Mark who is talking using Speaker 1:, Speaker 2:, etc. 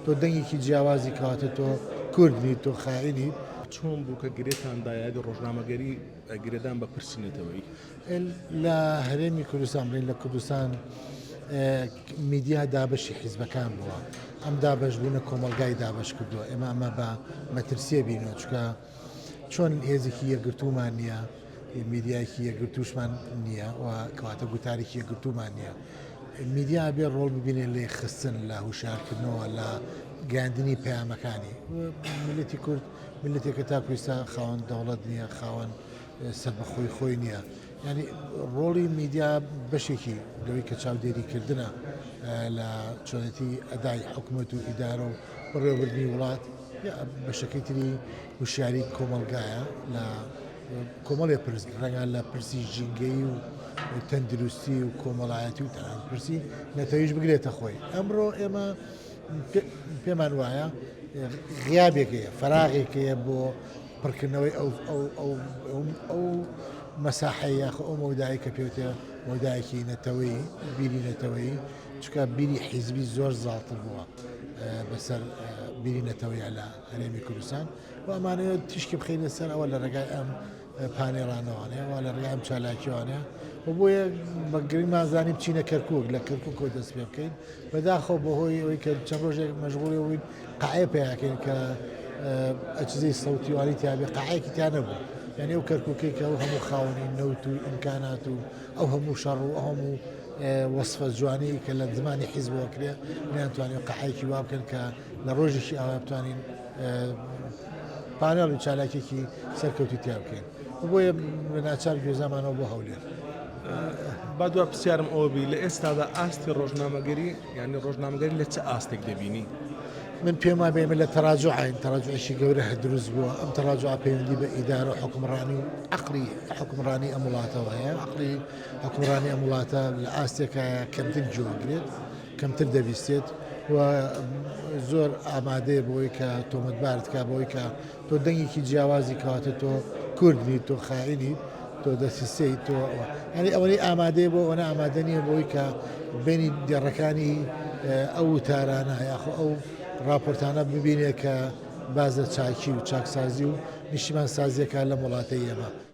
Speaker 1: تۆ دەنگێکی جیاوازی کەواتە تۆ کورد نیت تۆ خائینیت.
Speaker 2: چۆن بوو کە گرێتان دا یادی ڕۆژنامەگەری گرێدان بە پرسی نەتەوەیی؟
Speaker 1: لە هەرێمی کوردستان بڵێین لە کوردستان میدیا دابەشی حیزبەکان بووە ئەم دابەشبوونە کۆمەڵگای دابەش کردووە ئێمە ئەمە بە مەترسیە بینەوە چکە چۆن هێزێکی یەکگرتوومان نییە میدیایەکی یەکگرتووشمان نییە و کەواتە گوتارێکی یەکگرتوومان نییە میدیا بێ ڕۆڵ ببینێت لە خستن لە هوشارکردنەوە لە گەاندنی پەیامەکانی میلەتی کورد میلەتێکە تاکو ئێستا خاوەن دەوڵەت نییە خاوەن سەربەخۆی خۆی نییە یعنی ڕۆڵی میدیا بەشێکی لەوەی کە چاودێریکردنە لە چۆنێتی ئەدای حکوومەت و ئیدارە و بەڕێوەبردنی وڵات بەشەکەی تری هوشیاری کۆمەڵگایە لە کۆمەڵێ پرس ڕەنگە لە پرسی ژینگەیی و تەندروستی و کۆمەڵایەتی و تەنانەت پرسی نەتەویش بگرێتە خۆی ئەمڕۆ ئێمە پێمان وایە غیابێک هەیە فەراغێک هەیە بۆ پڕکردنەوەی ئەو ئەو ئەو ئەو مەساحەیە یاخۆ ئەو مەودایە کە پێوتێ مەودایەکی نەتەوەیی بیری نەتەوەیی چونکە بیری حیزبی زۆر زاڵتر بووە بەسەر بیری نەتەوەیە لە هەرێمی کوردستان و ئەمانەوێت تیشکی بخەینە سەر ئەوە لە ڕێگای ئەم پانێڵانەوانەیە و لە ڕێگای ئەم چالاکیوانەیە و بۆیە بە گرنگمان زانی بچینە کەرکوک لە کەرکوکەوە دەست پێ بکەین بەداخەوە بەهۆی ئەوەی کە چەند ڕۆژێک مەشغوڵی بووین قاعەیە پیاکەین کە ئەجزەی سەوتیوانی تیاابێ قاعەیەکی تیا نەبوو یعنی ئەو کەرکوکەی کە ئەو هەموو خاوەنی نەوت و ئیمکانات و ئەو هەموو شەڕ و ئەو هەموو وەسفە جوانی کە لە زمانی حیزبەوە کرێ نەیانتوانی قاعەیەکی وا بکەن کە لە ڕۆژێکی ئاوا بتوانین پانێڵ و چالاکیەکی سەرکەوتوی تیا بکەین بۆیە بە ناچار گوێزامانەوە بۆ هەولێر.
Speaker 2: با دوا پرسیارم ئەوە بی لە ئێستادا ئاستی ڕۆژنامەگەری یعنی ڕۆژنامەگەری لە چ ئاستێک دەبینی؟
Speaker 1: من پێم وابێ ئێمە لە تەراجوعین تەراجوعێکی گەورە هەر دروست بووە ئەم تەراجوعە پەیوەندی بە ئیدارە و حکومڕانی و عەقڵی حکومڕانی ئەم وڵاتەوە هەیە عەقڵی حکومڕانی ئەم وڵاتە لە ئاستێکایە کەمتر گوێگرێت کەمتر دەبیستێت و زۆر ئامادەیە بۆی کە تۆمەتبارت کا بۆی کە تۆ دەنگێکی جیاوازی کەواتە تۆ کورد نیت تۆ خائینیت تۆ دەسیسەی تۆ یعنی ئەوەی ئامادەیە بۆ ئەوە ئامادە نییە بۆی کە بینی دێڕەکانی ئەو وتارانە یاخۆ ئەو راپۆرتانە ببینێ کە باز لە چاکی و چاکسازی و نیشتیمان سازیەکە لەم وڵاتەی ئێمە.